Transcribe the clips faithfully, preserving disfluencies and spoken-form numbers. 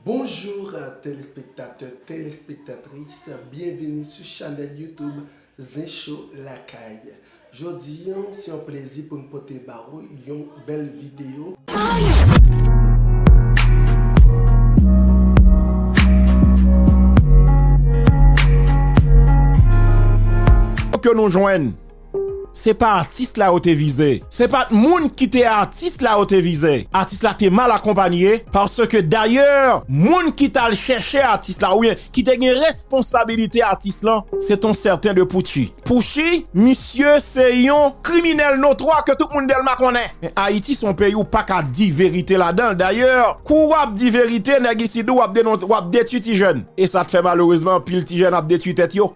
Bonjou, telespektatè, telespektatris, byenveni sou chanèl YouTube Zen Show Lakay. Jodi a, se yon plezi pou n pote ba ou yon bèl videyo. Ke nou jwenn. Se pa atis la yo te vize. Se pa t moun ki te atis la yo te vize. Atis la te mal akonpanye, paske dayè, moun ki t al chèche atis la, oubyen ki te gen responsabilite atis lan, se t on sèten de Pouchi. Pouchi, misye se yon kriminèl notwa ke tout moun Dèlma konnen. Men Ayiti se yon peyi ou pa ka di verite ladan l. Dayè, kou w ap di verite, nèg isit di w ap denonse, w ap detwi ti jèn. E sa t fè malerezman anpil ti jèn ap detwi tèt yo.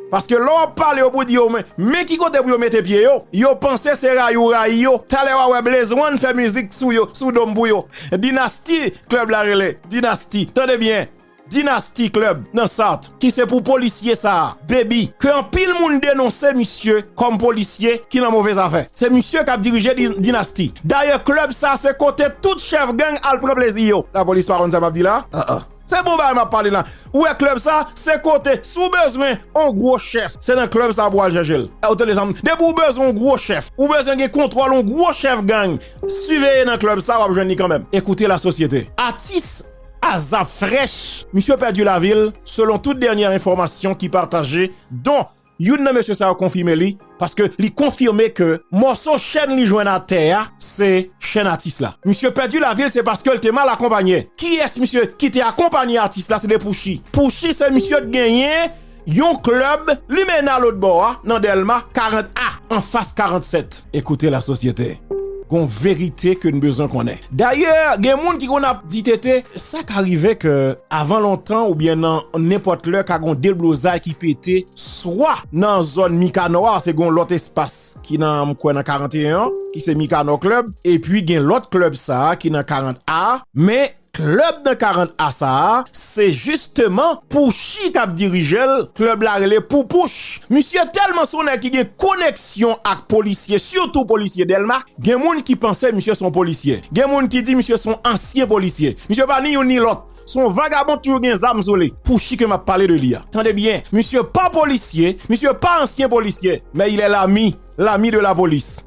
Paske lè w ap pale yo pou di yo, men, men ki kote pou yo mete pye yo, yo panse se rayi w rayi yo. Talè w a wè Blaze One fè mizik sou yo, sou do m pou yo. Dinasti, klèb la rele Dinasti. Tande byen. Dinasti Club nan Sart, ki se pou polisye sa a, Baby, ke anpil moun denonse misye kòm polisye ki nan move zafè. Se misye k ap dirije di-, Dinasti. Dayè, klèb sa a se kote tout chèf gang al pran plezi yo. Lapolis pa konn sa m ap di la? Ah, ah. Se bon bagay m ap pale la. Ou wè klèb sa, se kote, si w bezwen on gwo chèf, se nan klèb sa pou w al chèche l. Ou tande sa m, depi w bezwen on gwo chèf, ou bezwen gen kontwòl on gwo chèf gang, siveye nan klèb sa, w ap jwenn li kanmenm. Ekoute lasosyete. Atis Azap Fresh, misye pèdi lavi l, selon tout dènyè enfòmasyon ki pataje, don youn nan mesye sa yo konfime li, paske li konfime ke mòso chèn li jwenn atè a, se chèn atis la. Misye pèdi lavi l, se paske l te mal akonpanye. Kiyès misye ki te akonpanye atis la? Se de Pouchi. Pouchi se misye t genyen yon klèb, li mennen a lòt bò a, nan Dèlma, karant A, anfas karantsèt. Ekoute lasosyete. Gon verite ke n bezwen konnen. Dayè, gen moun ki konn ap di tete, sa ka rive ke avan lontan oubyen nan nenpòt lè ka gon deblozay ki pete, swa nan zòn Mikanò a, se gon lòt espas ki nan, m kwè nan karanteyen an, ki se Mikanò Club, epi gen lòt klèb sa a ki nan karant A, men klèb nan karant A sa a, se jisteman Pouchi k ap dirije l, klèb la rele Poupouch. Misye tèlman se yon nèg ki gen koneksyon ak polisye, sitou polisye Dèlma, gen moun ki panse misye se yon polisye. Gen moun ki di misye se yon ansyen polisye. Misye pa ni youn ni lòt. Se yon vagabon ki toujou gen zam sou li. Pouchi ke m ap pale de li a. Tande byen, misye pa polisye, misye pa ansyen polisye, men il est l'ami, l'ami de la police.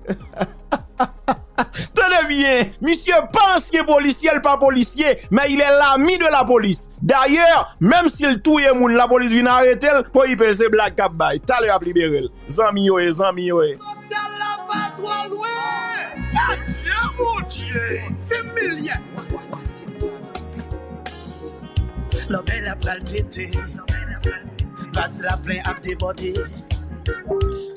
Tande byen, misye pa ansyen polisye, l pa polisye, men il est l'ami de la police. Dayè, menm si l touye moun, lapolis vin arete l, koyip l, se blag k ap bay. Talè y ap libere l. Zanmi yo ye, zanmi yo ye. Sosyal la pa twò lwen. Adye, Bondye. Ti milye. Lòbèy la pral pete. Vas la plen ap debòde.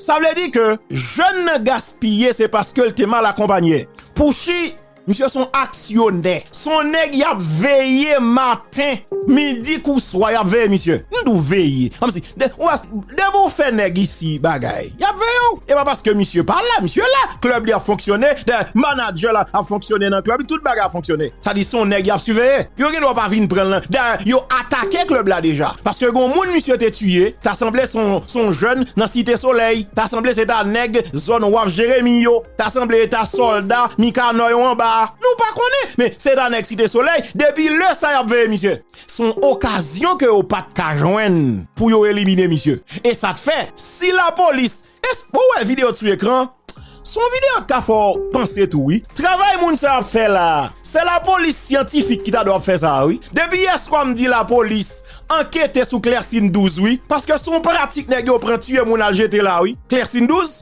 Sa vle di ke jèn nan gaspiye, se paske l te mal akonpanye. Pouchi, misye se yon aksyonè. Se yon nèg y ap veye maten, midi kou swa, y ap veye misye. M di w veye. Kòmsi, de, ou wè, depi w fè nèg isi bagay, y ap veye w. E pa paske misye pa la, misye la. Klèb li ap fonksyone, dayè, manadjè la ap fonksyone nan klèb li, tout bagay ap fonksyone. Sa di se yon nèg y ap siveye. Yo gen dwa pa vin pran l nan. Dayè, yo atake klèb la deja. Paske gon moun misye te tiye, ta sanble se yon, se yon jèn nan Site Solèy. Ta sanble se ta nèg zòn Waf Jeremi yo. Ta sanble se ta sòlda Mikanò yo anba a. Nou pa konnen, men se ta nèg Site Solèy. Depi lè sa y ap veye misye. Se yon okazyon ke yo pa t ka jwenn pou yo elimine misye. E sa t fè, si lapolis, es-, ou wè videyo t sou ekran? Se yon videyo k ka fè w panse tou, wi. Travay moun sa ap fè la a, se lapolis syantifik ki ta dwe ap fè sa a, wi. Depi yèswa m di lapolis ankete sou Klèsin douz, wi. Paske se yon pratik nèg yo pran tiye moun al jete la, wi. Klèsin douz?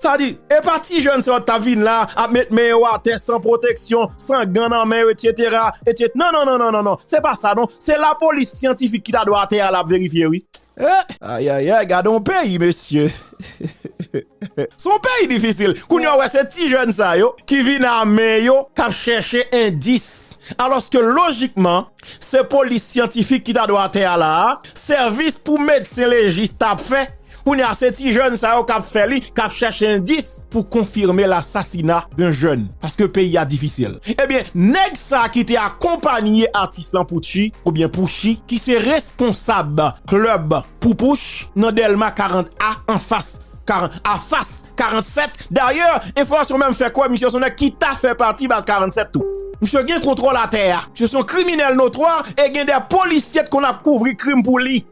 Sa di, e pa ti jèn sa yo t ap vin la, ap met men yo atè san pwoteksyon, san gan nan men yo, etsetera, etsetera. Non, non, non, non, non, non. Se pa sa, non. Se lapolis syantifik ki ta dwe atè a la ap verifye, wi. Eh, ayayay, gade yon peyi, mesye. Se yon peyi difisil. Kounye a, w wè, se ti jèn sa yo ki vin ame yo, k ap chèche endis. Alòske, lojikman, se polis syantifik ki ta dwe atè a la a, sèvis pou medsen lejis t ap fè. Kounye a, se ti jèn sa yo k ap fè li, k ap chèche endis pou konfime lasasina d'un jèn. Paske peyi a difisil. Ebyen, nèg sa ki te akonpanye atis lan Pouchi, oubyen Pouchi, ki se responsab klèb Poupouch nan Dèlma karant A anfas karan-, afas karannsèt. Dayè, enfòmasyon menm fè kwè misye se yon nèg ki ta fè pati baz karannsèt tou. Misye gen kontwòl atè a. Misye se yon kriminèl notwa e gen de polisye t konn ap kouvri krim pou li.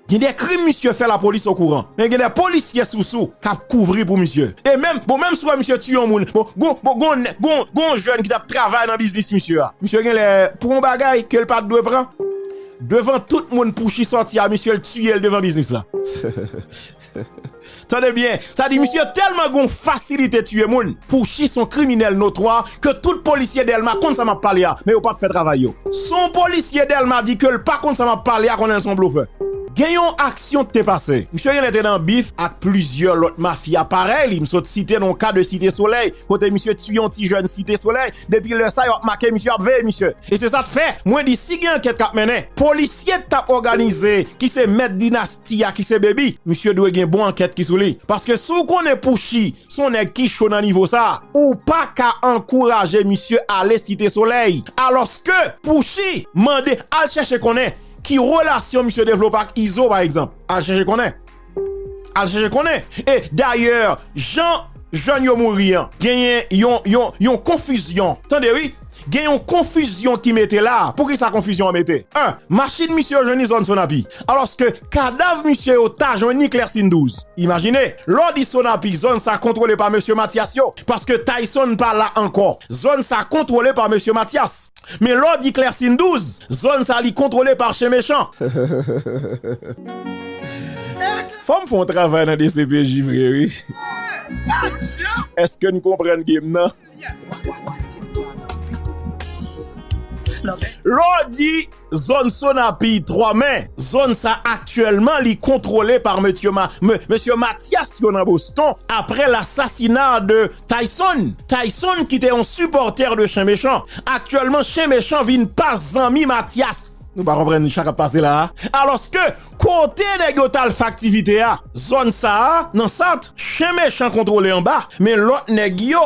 Gen de krim misye fè, lapolis okouran. Men gen de polisye sousou k ap kouvri pou misye. E menm, bon, menm si w wè misye tiye yon moun, bon, gon, bon, gon, gon, gon jèn ki t ap travay nan biznis misye a. Misye genlè pran yon bagay ke l pa t dwe pran. Devan tout moun, Pouchi sòti a misye, l tiye l devan biznis la. Tande byen, sa di misye tèlman gon fasilite tiye moun. Pouchi se yon kriminèl notwa ke tout polisye Dèlma konn sa m ap pale a, men yo p ap fè travay yo. Si yon polisye Dèlma di ke l pa konn sa m ap pale a, konnen l se yon blofè. Gen yon aksyon k te pase. Misye genlè te nan bif ak plizyè lòt mafya parèy li. M sot site nan yon ka de Site Solèy, kote misye tiye yon ti jèn Site Solèy. Depi lè sa, yo ap make misye, yo ap veye misye. E se sa k fè, mwen di, si gen ankèt k ap mennen, polisye t ap òganize, ki se mèt dinasti a, ki se Baby, misye dwe gen bon ankèt ki sou li. Paske si w konnen Pouchi se yon nèg ki cho nan nivo sa, ou pa ka ankouraje misye ale Site Solèy. Alòske Pouchi mande, al chèche konnen ki relasyon misye devlope ak Izo, pa egzanp. Al chèche konnen. Al chèche konnen. E dayè, jan jèn yo mouri an, genyen yon, yon, yon konfizyon. Tande wi, gen yon konfizyon ki mete la. Poukisa konfizyon an mete? En, machin misye yo jwenn li zòn Sonapi. Alòske kadav misye yo ta jwenn li Klèsin douz. Imajine, lè w di Sonapi, zòn sa kontwole pa mesye Matyas yo. Paske Tyson pa la ankò. Zòn sa kontwole pa mesye Matyas. Men lè w di Klèsin douz, zòn sa li kontwole pa Chen Mechan. Fò m fè yon travay nan D C P J vre, wi. Èske n konprann game nan? Lè w di zòn Sonapi twa men, zòn sa aktyèlman li kontwole pa mesye Ma-, me-, mesye Matyas yo nan Boston, apre lasasina de Tyson. Tyson ki te yon sipòtè de Chen Mechan. Aktyèlman, Chen Mechan vin pa zanmi Matyas. Nou pa konprann sa k ap pase la a? Alòske, kote nèg yo t al fè aktivite a, zòn sa a, nan Sant, Chen Mechan kontwole anba, men lòt nèg yo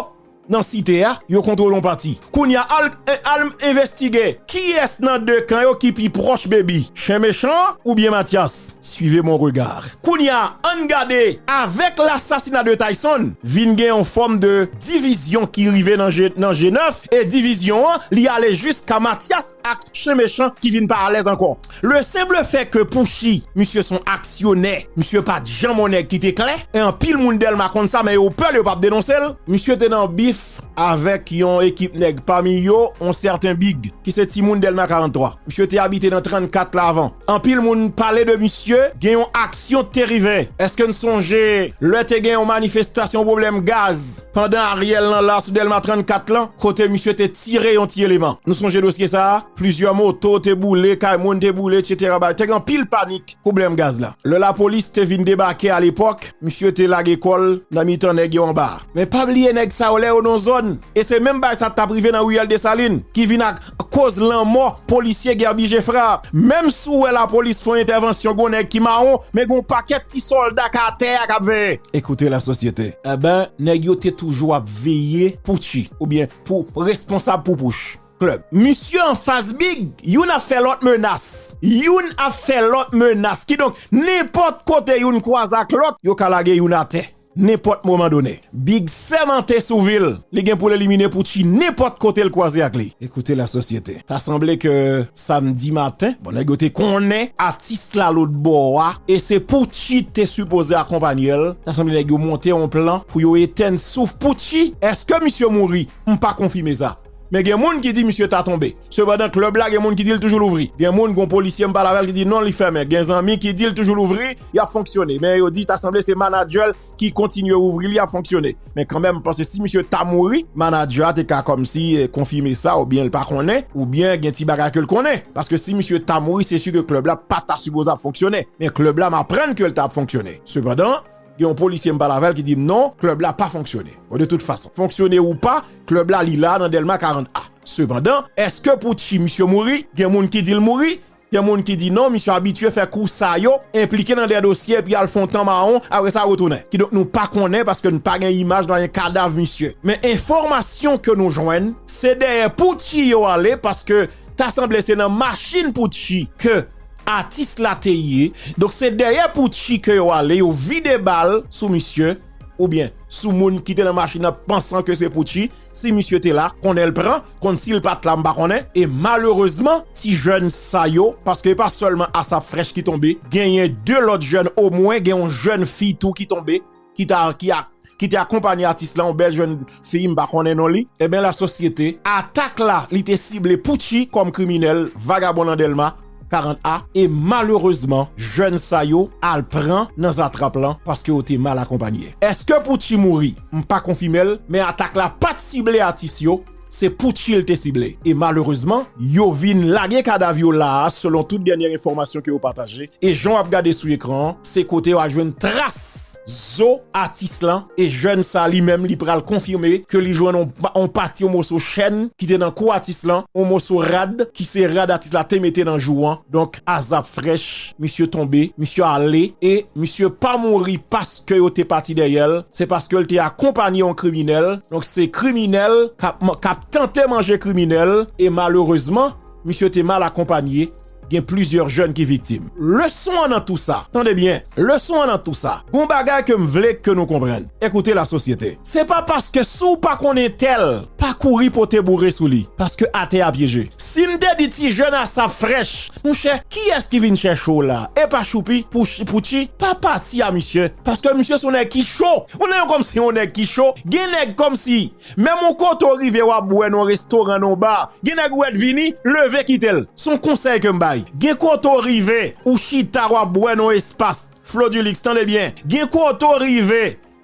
nan Site a, yo kontwole yon pati. Kounye a, al, al envestige kiyès nan de kan yo ki pi pwòch Baby, Chen Mechan oubyen Matyas? Suivez mon regard. Kounye a, ann gade, avèk lasasina de Tyson, vin gen yon fòm de divizyon ki rive nan G, nan G nèf, e divizyon an, li ale jiska Matyas ak Chen Mechan ki vin pa alèz ankò. Le simple fait que Pouchi, misye se yon aksyonè, misye pa t janm yon nèg ki te klè, e anpil moun Dèlma konn sa, men yo pè l, yo p ap denonse l. Misye te nan bif avèk yon ekip nèg, pami yo, yon sèten Big, ki se timoun Dèlma karant twa. Misye te abite nan trannkat la avan. Anpil moun pale de misye, gen yon aksyon te rive. Èske n sonje lè te gen yon manifestasyon pwoblèm gaz pandan Ariel lan la sou Dèlma trannkat lan, kote misye te tire yon ti eleman? Nou sonje dosye sa a? Plizyè moto te boule, kay moun te boule, etsetera. Bay, te gen anpil panik, pwoblèm gaz la. Lè lapolis te vin debake alepòk, misye te lage kò l nan mitan nèg yo anba a. Men pa bliye nèg sa yo lè yo nan zòn. E se menm bagay sa t ap rive nan Riyèl Desalin, ki vin ak koz lanmò polisye Guerby Geffrard. Menm si w wè lapolis fè yon entèvansyon, gon nèg ki mawon, men gon pakèt ti sòlda k atè a k ap veye. Écoutez la société. Enben, nèg yo te toujou ap veye Pouchi, oubyen pou responsab pou Pouch Club. Misye anfas Big, youn ap fè lòt menas. Youn ap fè lòt menas. Kidonk, nenpòt kote youn kwaze ak lòt, yo ka lage youn atè. Nenpòt moman done. Big sèmante sou vi l, li gen pou l elimine Pouchi nenpòt kote l kwaze ak li. Écoutez la société. Ta sanble ke samdi maten, bon, nèg yo te konnen atis la lòtbò a, e se Pouchi te sipoze akonpanye l. Ta sanble nèg yo monte yon plan pou yo etenn souf Pouchi. Èske misye mouri? M pa konfime sa. Men gen moun ki di misye ta tonbe. Sepandan, klèb la, gen moun ki di l toujou louvri. Gen moun, gon polisye m pale avè l ki di non, li fèmen. Gen zanmi ki di l toujou louvri, y ap fonksyone. Men yo di ta sanble se manadjè l ki kontinye ouvri li, ap fonksyone. Men kanmenm, m panse si misye ta mouri, manadjè a te ka kòmsi, eh, konfime sa, oubyen l pa konnen, oubyen gen ti bagay ke l konnen. Paske si misye ta mouri, se si ke klèb la pa ta sipoze ap fonksyone. Men klèb la, m aprann ke l t ap fonksyone. Sepandan, gen yon polisye m pale avè l ki di m non, klèb la pa fonksyone. Bon, de tout fason, fonksyone ou pa, klèb la li la nan Dèlma karant A. Sepandan, èske Pouchi misye mouri? Gen moun ki di l mouri, gen moun ki di non, misye abitye fè kou sa yo, enplike nan de dosye epi al fè yon tan mawon, apre sa retounen. Kidonk nou pa konnen paske n pa gen imaj, n pa gen kadav misye. Men enfòmasyon ke nou jwenn, se dèyè Pouchi yo ale paske ta sanble se nan machin Pouchi ke atis la te ye. Donk se dèyè Pouchi ke yo ale, yo vide bal sou misye. oubyen sou moun ki te nan machin nan pansan ke se Poutji, si misye te la, konnen l pran, konn si l pa t la, m pa konnen. E malerezman, ti jèn sa yo, paske e pa sèlman Asap Fresh ki tonbe, genyen de lòt jèn, omwen gen yon jèn fi tou ki tonbe, ki ta, ki a, ki te akonpanye atis la, yon bèl jèn fi, m pa konnen non li. Ebyen, lasosyete, atak la, li te sible Poutji kòm kriminèl, vagabon nan Dèlma karant A, e malerezman, jèn sa yo al pran nan zatrap lan paske yo te mal akonpanye. Èske Poutji mouri? M pa konfime l, men atak la pa t sible atis yo, se Poutji l te sible. E malerezman, yo vin lage kadav yo la a, selon tout dènyè enfòmasyon ke yo pataje. E jan w ap gade sou ekran an, se kote w a jwenn tras zo atis lan. E jèn sa li menm, li pral konfime ke li jwenn on, on pati, on moso chèn ki te nan kou atis lan, on moso rad ki se rad atis la te mete nan jou an. Donk, Asap Fresh, misye tonbe, misye ale, e misye pa mouri paske yo te pati dèyè l, se paske l te akonpanye yon kriminèl. Donk, se kriminèl k ap, k ap tante manje kriminèl, e malerezman, misye te mal akonpanye. Gen plizyè jèn ki viktim. Leson an nan tou sa, tande byen, leson an nan tou sa, gon bagay ke m vle ke nou konprann. Ekoute lasosyete. Se pa paske si w pa konnen tèl, pa kouri pote boure sou li, paske atè a pyeje. Si m te di ti jèn Asap Fresh, monchè, kiyès ki vin chèche w la? E pa Choupi, Pouch-, Poutji, pa pati a misye, paske misye se yon nèg ki cho. Ou nan yon kòmsi yon nèg ki cho, gen nèg kòmsi, menm yon kote w rive w ap bwè nan yon restoran, nan yon ba, gen nèg ou wè t vini, leve kite l. Se yon konsèy ke m bay. Gen kote w rive, ou chita w ap bwè nan yon espas. Flodulix, tande byen. Gen kote w rive,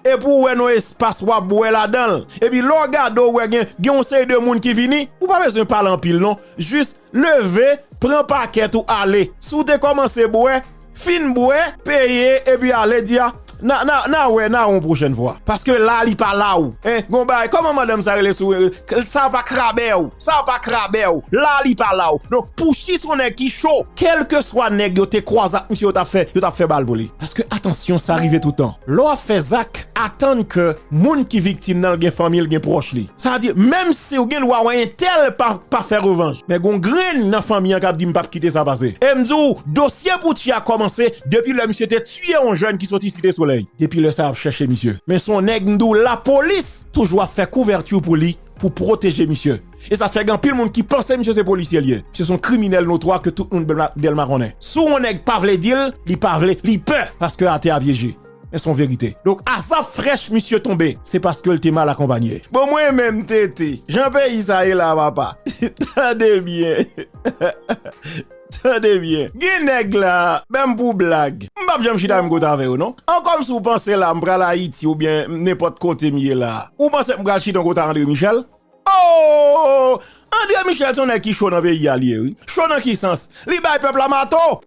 epi w wè nan yon espas w ap bwè ladan l. Epi lè w gade w wè gen, gen yon seri de moun ki vini, ou pa bezwen pale anpil non. Jis leve, pran pakèt ou ale. Si w te kòmanse bwè, fin bwè, peye, epi ale, di a, na, na, na wè, na wè yon pwochèn fwa. Paske la, li pa la w. En, gon bagay, kòman madanm sa rele sou, sa pa krabè w, sa pa krabè w. La, li pa la w. Donk, Poutji se yon nèg ki cho. Kèlkeswa nèg yo te kwaze ak misye, yo t ap fè, yo t ap fè bal pou li. Paske, atansyon, sa rive toutan. Lè w ap fè zak, atann ke moun ki viktim nan l gen fanmi l, gen pwòch li. Sa vle di, menm si w gen dwa wè entèl pa, pa fè revanj, men gon grenn nan fanmi an k ap di, "M p ap kite sa pase." E m di w, dosye Poutji a kòmanse depi lè misye te tiye yon jèn ki soti Site Solèy. Depi lè sa, y ap chèche misye. Men se yon nèg, m di w, lapolis toujou ap fè kouvèti pou li, pou pwoteje misye. E sa fè gen anpil moun ki panse misye se polisye l ye. Misye se yon kriminèl notwa ke tout moun Dèlma, Dèlma konnen. Si yon nèg pa vle di l, li pa vle, li pè, paske atè a pyeje. Men se yon verite. Donk, Asap Fresh, misye tonbe, se paske l te mal akonpanye. Bon, mwen menm, Tete, jan peyi sa ye la, papa. Tande byen. Tande byen. Gen nèg la, menm pou blag. M p ap janm chita menm kote avè yo, non. An kòmsi w panse la, m pral Ayiti oubyen nenpòt kote m ye la. Ou panse m pral chita yon kote a André Michel? Oh! André Michel se yon nèg ki cho nan peyi a, li ye, wi. Cho nan ki sans? Li bay pèp la mato!